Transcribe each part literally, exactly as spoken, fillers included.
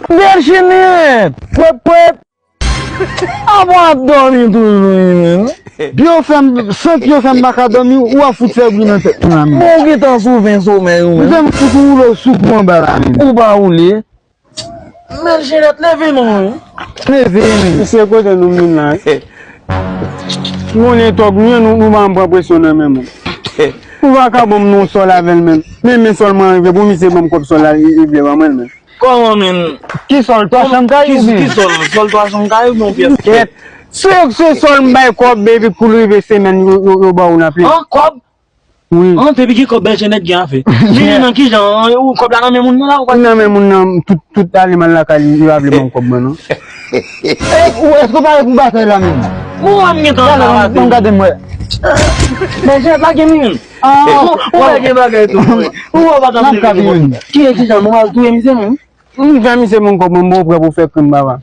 Bèl Jenèt! Pwèp, pwèp! Apa w ap dòmi toujou wi menm? Byen w fè m, santi w fè m pa ka dòmi, w ap fout fè bri nan tèt mwen la menm. Bon, ou gentan sou ven somèy ou menm. Ou fè m fout woule w sou kou anba la menm. Ou pa woule. Bèl Jenèt, leve non wi. Leve menm. Mesye, kote nou vin la? Nou konnen tòg nou ye, nou, nou pa janm pran presyon nan men moun. Ou pa ka ban m non sòl avè l menm. Men, men sòl mwen rive pou misye ban m kòb sòl la, li, li vle ban mwen l menm. Kòman menm? Ki sòl, twa chanm kay oubyen? Ki sòl? Sòl twa chanm kay oubyen yon pyès? Kèt. Se, se sòl m bay kòb, baby, pou l rive semèn, yo, yo, yo ba w nan pye. An, kòb? Wi. An, depi ki kòb Bèl Jenèt gen afè? Men nan kijan, an, ou kòb la nan men moun nan la, ou pa nan men moun nan, tout, tout aleman lakay li, li pa vle ban m kòb mwen, non. E, ou, èske w pare pou batay la menm? Ou wè m gentan la, ban m gade m wè. Bèl Jenèt la gen menm. Ah, ou wè gen bagay tou. Ou wè pa tann. Ki e kijan nou al touye misye menm? M fè misye ban m kòb mwen, m prè pou fè krim, papa.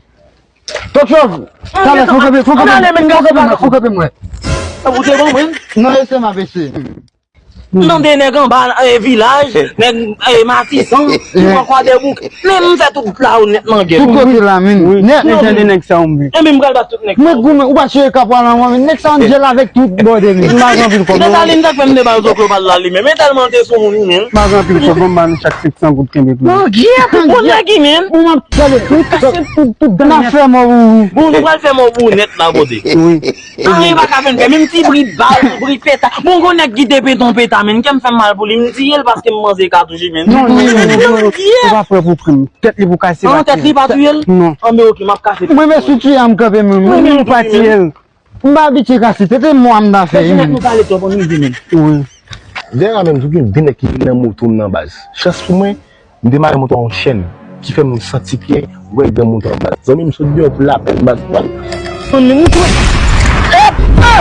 Tòk chòv! Talè, fò kanpe, fò kanpe, fò kanpe mwen, fò kanpe mwen. Ou te konprann? Non, e se m ap eseye. M tande nèg anba, eh, vilaj, nèg, eh, Matisan, ki pran kwa debouk. Men m fè tout la ou nèt nan gèt. Tout kote la, men. Wi, nèt, men jan de nèg sa ou m vle. Ebyen m pral bat tout nèg sa ou. Mwen goumen, ou pa chire kap la nan mwen, men nèg sa an jèl avèk tout bòde, men. M pa gen anpil kòb, non. Detalin sa k fè m te ba l zòklopal la li menm. Men tèlman l te sou moun li menm. M pa gen anpil kòb, ban m ba nou chak senk san goud kenbe pou nou. Nan gèt, bon nèg li menm. Bon, m ap gade, m kase tout, tout dan. N ap fè mò pou ou. Bon, nou pral fè mò pou ou nèt la, bòde. Wi. Anyen pa ka fè n fè, menm ti bri bal, ti bri peta. Bon, gon nèg ki te pete yon peta, men kè m fè m mal pou li, m tiye l paske m manze katouch li, men. Non, non, non, non, non. Ou pa prè pou pran m. Tèt li pou kase. An, tèt li pa touye l? Non. An, men oke, m ap kase tèt li. Mwen, men si w tiye a, m kanpe menm. Mwen, men m pa tiye l. M pa abitye kase tèt, e mwa m ta fè, men. Nou pale twòp, ann rive, men. Wi. Dèyè a menm, tou gen de nèg ki vin nan moto m nan baz. Chans pou mwen, m demare moto a yon chèn ki fè m santi pye wè gran moto an baz. Zanmi m sot deyò pou lapèn baz pral.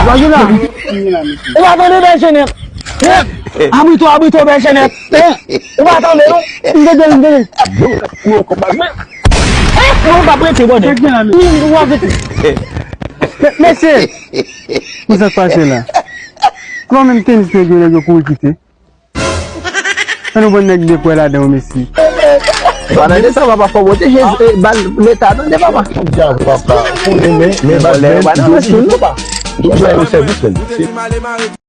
Ou pa tande Bèl Jenèt? Abri to, abri to Bèl Jenèt. Ou pa tande non? M tande, m tande. Bon, ou pa prete bòdè. Ou pa prete. Mesye, ki sa k pase la? Kòman menm tenis nèg yo, nèg yo kouri kite? An nou pran nèg de kwè ladan yo, mesye. Pandan de sa, papa, fò pwoteje, eh, bal leta, tande, papa. Dyav, papa. Men, men, men, bal, men, papa. Tout jwè yo sèvis, men.